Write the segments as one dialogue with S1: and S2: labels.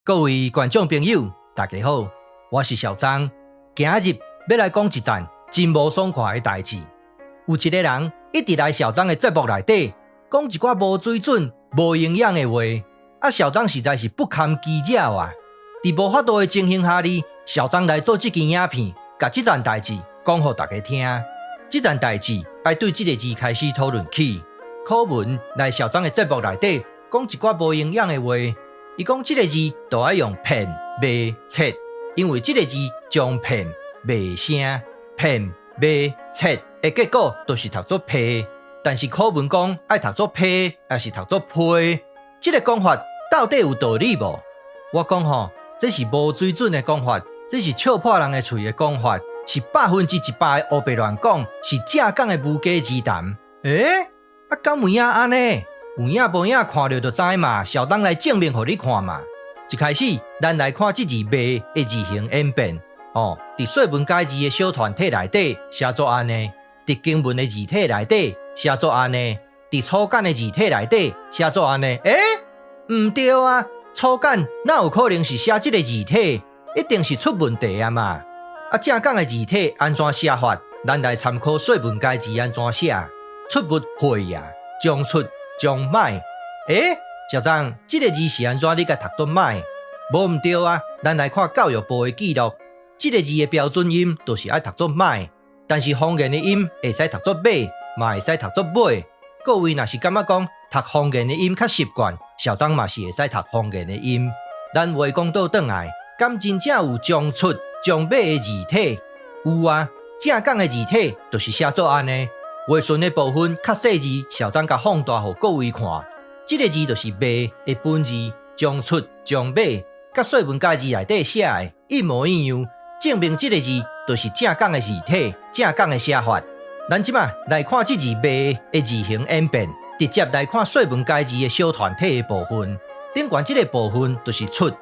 S1: 各位觀眾朋友，大家好，我是小張。今日欲來講一件真無爽快的代誌。有一个人一直來小張的節目內底講一寡無水準、無營養的話，啊，小張實在是不堪其擾啊！佇無法度的情形下呢，小張來做這支影片，共這件代誌講予大家聽。這件代誌愛對這个字開始討論起。可文來小張的節目內底講一寡無營養的話。伊講這个字都愛用騙、罵、切，因為這个字將騙、罵聲、騙、罵、切的結果都是讀做批。但是可文講愛讀做批，抑是讀做批？這个講法到底有道理無？我講吼，這是無水準的講法，這是笑破人的喙的講法，是100%的烏白亂講，是正港的無稽之談。欸，啊，敢有影按呢？有影無影看著就知嘛，小張來證明予你看嘛。一開始，咱來看這字罵的字形演變。哦，佇說文解字的小團體內底寫做按呢，佇經文的字體內底寫做按呢，佇楚簡的字體內底寫做按呢。欸，毋對啊，楚簡哪有可能是寫這个字體？一定是出問題啊嘛。啊，正港的字體按怎寫法？咱來參考說文解字按怎寫。出勿會呀，將出。將買，欸，小張，這个字是按怎你共讀做買？無毋對啊，咱來看教育部的記錄，這个字的標準音就是愛讀做買，但是方言的音會使讀做馬，嘛會使讀做尾。各位若是感覺講讀方言的音較習慣，小張嘛是會使讀方言的音。咱話講倒轉來，敢真正有將出將馬的字體？有啊，正港的字體就是寫做按呢。話順的部分較細字，小張共放大予各位看。這个字就是罵的本字，將出將馬，佮說文解字內底寫的一模一樣，證明這个字就是正港的字體，正港的寫法。咱這馬來看這字罵的字形演變，直接來看說文解字的小團體的部分。頂懸這个部分就是出，下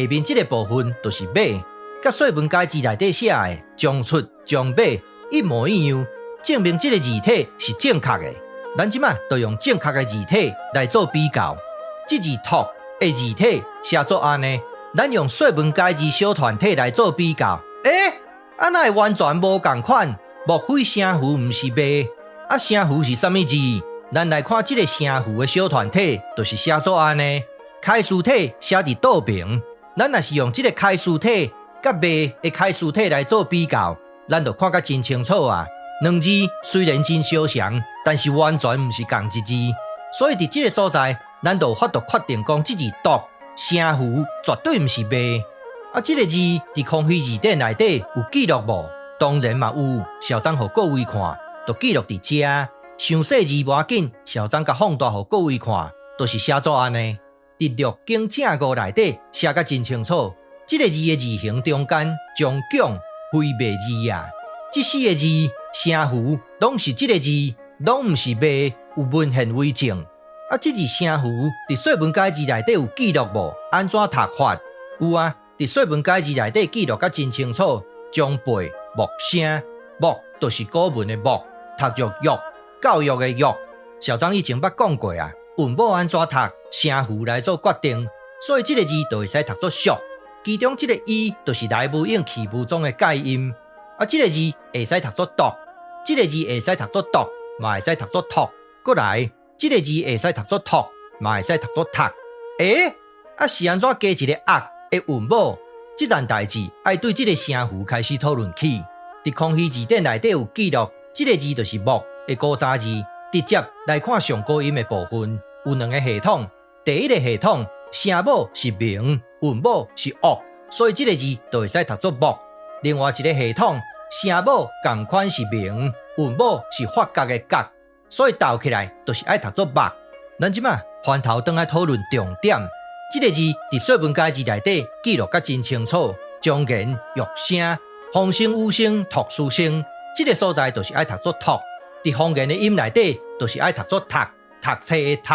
S1: 面這个部分就是馬，佮說文解字內底寫的將出將馬一模一樣。證明這个字體是正確的，咱這馬就用正確的字體來做比較。這字托的字體寫做按呢，咱用說文解字小團體來做比較。欸，啊哪會完全無仝款？莫非聲符毋是罵？啊聲符是啥物字？咱來看這个聲符的小團體，就是寫做按呢。開書體寫佇倒爿，咱若是用這个開書體佮罵的開書體來做比較，咱就看甲真清楚啊。兩字雖然真相像，但是完全毋是仝一字，所以佇這个所在，咱就有法度確定講，這字讀聲符絕對毋是罵。啊，這个字佇康熙字典內底有記錄無？當然嘛有，小張予各位看，就記錄佇遮。傷細字無要緊，小張共放大予各位看，就是寫做按呢。佇六經正誤內底寫甲真清楚，這个字的字形中間將講非罵字啊。這四个字聲符攏是這个字，攏毋是罵，有文獻為證。啊，這字聲符佇說文解字內底有記錄無？按怎讀法？有啊，佇說文解字內底記錄甲真清楚。將背木聲，木就是古文的木，讀作育，教育的育。小張以前捌講過啊，韻母按怎讀，聲符來做決定，所以這个字就會使讀做俗。其中這个伊就是來無影去無蹤的介音。啊，這个字會使讀做讀，這个字會使讀做讀，嘛會使讀做托。閣來，這个字會使讀做托，嘛會使讀做讀。欸，啊是按怎加一个壓的韻母？這件代誌愛對這个聲符開始討論起。佇康熙字典內底有記錄，這个字就是木的古早字。直接來看上古音的部分，有兩個系統。第一个系統，聲母是明，韻母是惡，所以這个字就會使讀做木。另外一个系統，聲母仝款是明，韻母是發角的角，所以鬥起來就是愛讀做目。咱這馬翻頭轉來討論重點，這个字佇說文解字內底記錄甲真清楚，將言玉聲，風聲雨聲托書聲，這个所在就是愛讀做托。佇方言的音內底，就是愛讀做讀，讀冊的讀，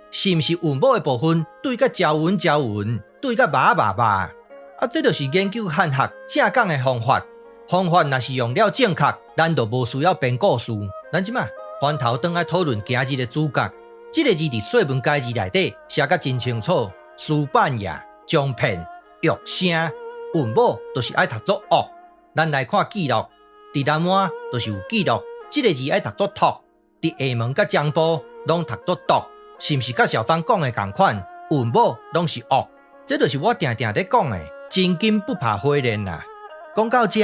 S1: 是毋是韻母的部分對甲焦雲焦雲，對甲麻麻麻？啊，這就是研究漢學正港的方法。方法若是用了正確，咱就無需要編故事。咱這馬翻頭轉來討論今日的主角，這个字佇說文解字內底寫甲真清楚，書板也，將片玉聲，韻母就是愛讀做惡。咱來看記錄，佇南灣就是有記錄，這个字愛讀做托，佇廈門佮漳埔攏讀做獨，是毋是佮小張講的仝款？韻母攏是惡，這就是我定定咧講的，真金不怕火煉啊！講到遮，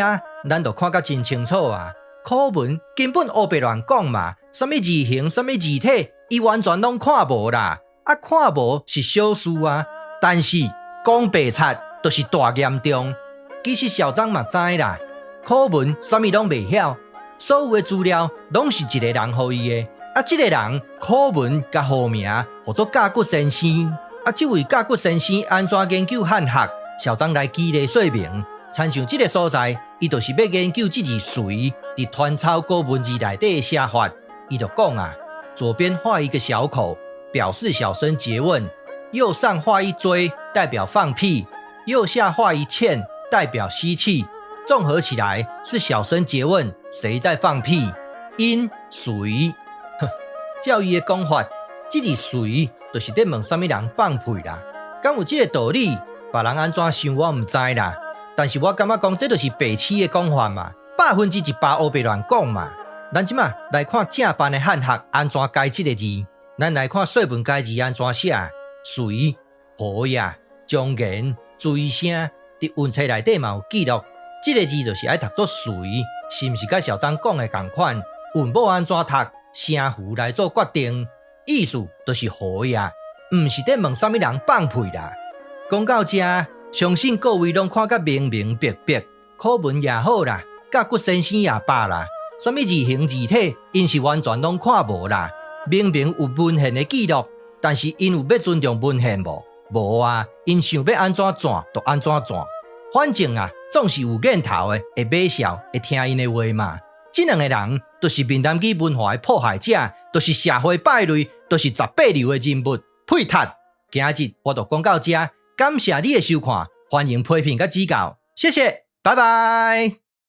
S1: 咱就看甲真清楚啊！古文根本烏白亂講嘛，啥物字形，啥物字體，伊完全攏看無啦。啊，看無是小事啊，但是講白賊就是大嚴重。其實小張嘛知啦，古文啥物攏袂曉，所有的資料攏是一個人予伊的。啊，這個人古文佮號名號做甲骨先生。啊，這位甲骨先生按怎研究漢學？小張來舉例說明。親像這个所在，伊就是欲研究這字隨佇傳抄古文字內底的寫法。伊就講啊，左邊畫一個小口，表示小聲詰問；右上畫一錐，代表放屁；右下畫一欠，代表吸氣。綜合起來是小聲詰問，誰在放屁？音隨。照伊的講法，這字隨就是咧問啥物人放屁啦。敢有這个道理？別人按怎想我毋知啦。但是我感覺講這就是白痴的講法嘛，100%烏白亂講嘛。咱這馬來看正版的漢學按怎解這个字，咱來看說文解字按怎寫，隨、何也、重言、追聲，佇韻冊內底嘛有記錄，這个字就是愛讀做隨，是毋是佮小張講的仝款？韻母按怎讀，聲符來做決定，意思就是何也，毋是咧問啥物人放屁啦。講到遮，相信各位攏看甲明明白白，古文也好啦，甲骨先生也罷啦，啥物字形字體，𪜶是完全攏看無啦。明明有文獻的記錄，但是𪜶有欲尊重文獻無？無啊！𪜶想欲按怎轉就按怎轉。反正啊，總是有癮頭的會買數，會聽𪜶的話嘛。這兩个人就是閩南語文化的破壞者，就是社會敗類，就是十八流的人物，屁窒！今日我就講到遮。感謝你的收看，歡迎批評佮指教，謝謝，拜拜。